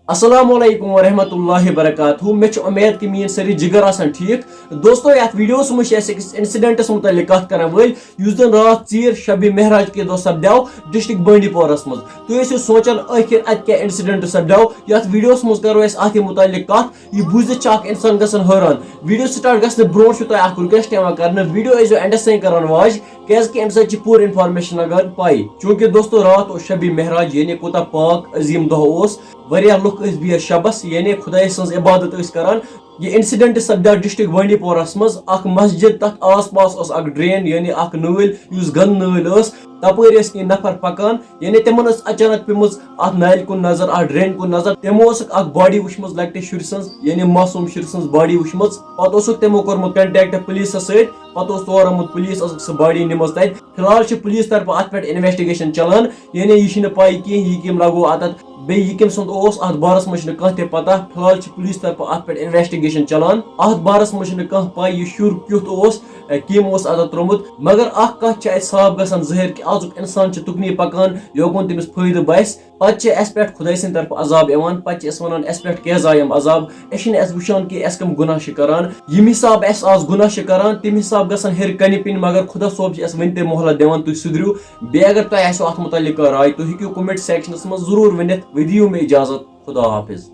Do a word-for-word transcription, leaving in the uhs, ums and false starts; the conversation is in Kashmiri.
السلام علیکم ورحمۃ اللہ وبرکاتہ۔ مےٚ چھِ اُمید کہِ میٲنۍ سٲری جِگر آسَن ٹھیٖک۔ دوستو، یَتھ ویٖڈیوَس منٛز چھِ أسۍ أکِس اِنسِڈٮ۪نٛٹَس مُتعلِق کَتھ کَرَن وٲلۍ، یُس زَن راتھ ژیٖرۍ شبِ معراج کہِ دۄہ سَپدیو ڈسٹرکٹ بانڈی پورَس منٛز۔ تُہۍ ٲسِو سونٛچان، ٲخِر اَتہِ کیٛاہ اِنسِڈٮ۪نٛٹ سَپدیو؟ یَتھ ویٖڈیوَس منٛز کَرو أسۍ اَتھ مُتعلِق کَتھ۔ یہِ بوٗزِتھ چھِ اَکھ اِنسان گژھان حٲران۔ ویٖڈیو سٹارٹ گژھنہٕ برونٛٹھ چھُ تۄہہِ اَکھ رِکویسٹ یِوان کَرنہٕ، ویٖڈیو ٲسۍزیو اینڈَس تام کَران واچ، کیٛازِکہِ اَمہِ سۭتۍ چھِ پوٗرٕ اِنفارمیشَن لَگان پَے۔ چوٗنٛکہِ دوستو، راتھ اوس شبِ معراج، یعنی کوٗتاہ پاک عظیٖم دۄہ اوس۔ واریاہ لُکھ ٲسۍ بِہِتھ شبس، یعنی خۄداے سٕنٛز عبادت ٲسۍ کران۔ یہِ اِنسِڈٮ۪نٛٹ سپدیو ڈسٹرکٹ بانڈی پورہس منٛز۔ اکھ مسجد، تتھ آس پاس ٲس اکھ ڈرین، یعنی اکھ نٲلۍ، یُس گنٛدٕ نٲلۍ ٲس، تپٲرۍ ٲسۍ کینٛہہ نفر پکان، یعنی تِمن ٲس اچانک پیمٕژ اتھ نالہِ کُن نظر، اتھ ڈرین کُن نظر۔ تِمو ٲسکھ اکھ باڈی وٕچھمٕژ لۄکٹہِ شُرۍ سٕنٛز، یعنی معصوم شُرۍ سٕنٛز باڈی وٕچھمٕژ۔ پتہٕ اوسُکھ تِمو کوٚرمُت کنٹیکٹ پُلیٖسس سۭتۍ، پتہٕ اوس تور آمُت پُلیٖس، ٲسٕکھ سۄ باڈی نِمٕژ تتہِ۔ فی الحال چھِ پُلیٖس طرفہٕ اتھ پٮ۪ٹھ انویسٹیگیشن چلان، یعنی یہِ چھِنہٕ پَے کینٛہہ، یہِ کٔمۍ لگوو اَتَتھ، بیٚیہِ یہِ کٔمۍ سُنٛد اوس، اَتھ بارَس منٛز چھِنہٕ کانٛہہ تہِ پَتہ۔ فی الحال چھِ پُلیٖس طرفہٕ اَتھ پٮ۪ٹھ انویسٹیگیشن چلان۔ اَتھ بارَس منٛز چھِنہٕ کانٛہہ پَے یہِ شُر کیُتھ اوس، اے، کٔمۍ اوس اَتَتھ ترٛوومُت۔ مگر اَکھ کَتھ چھِ اَتہِ صاف گژھان ظٲہِر کہِ آزُک اِنسان چھُ تُکنُے پَکان، یوکُن تٔمِس فٲیدٕ باسہِ۔ پَتہٕ چھِ اَسہِ پٮ۪ٹھ خۄداے سٕنٛدِ طرفہٕ عذاب یِوان، پَتہٕ چھِ أسۍ وَنان، اَسہِ پٮ۪ٹھ کیٛازِ آے یِم عذاب؟ أسۍ چھِنہٕ اَسہِ وٕچھان کہِ أسۍ کَم گُناہ چھِ کَران۔ ییٚمہِ حساب اَسہِ آز گُناہ چھِ کَران، تَمہِ حساب گژھن ہیٚرِ کَنہِ پِنۍ، مگر خۄدا صٲب چھِ اَسہِ وٕنہِ تہِ مۄہلت دِوان، تُہۍ سُدھرِو۔ بیٚیہِ اگر تۄہہِ آسیو اَتھ مُتعلِق کانٛہہ راے، تُہۍ ہیٚکِو comment sectionس منٛز ضروٗر ؤنِتھ۔ وۄنۍ دِیِو مےٚ اِجازت، خدا حافظ۔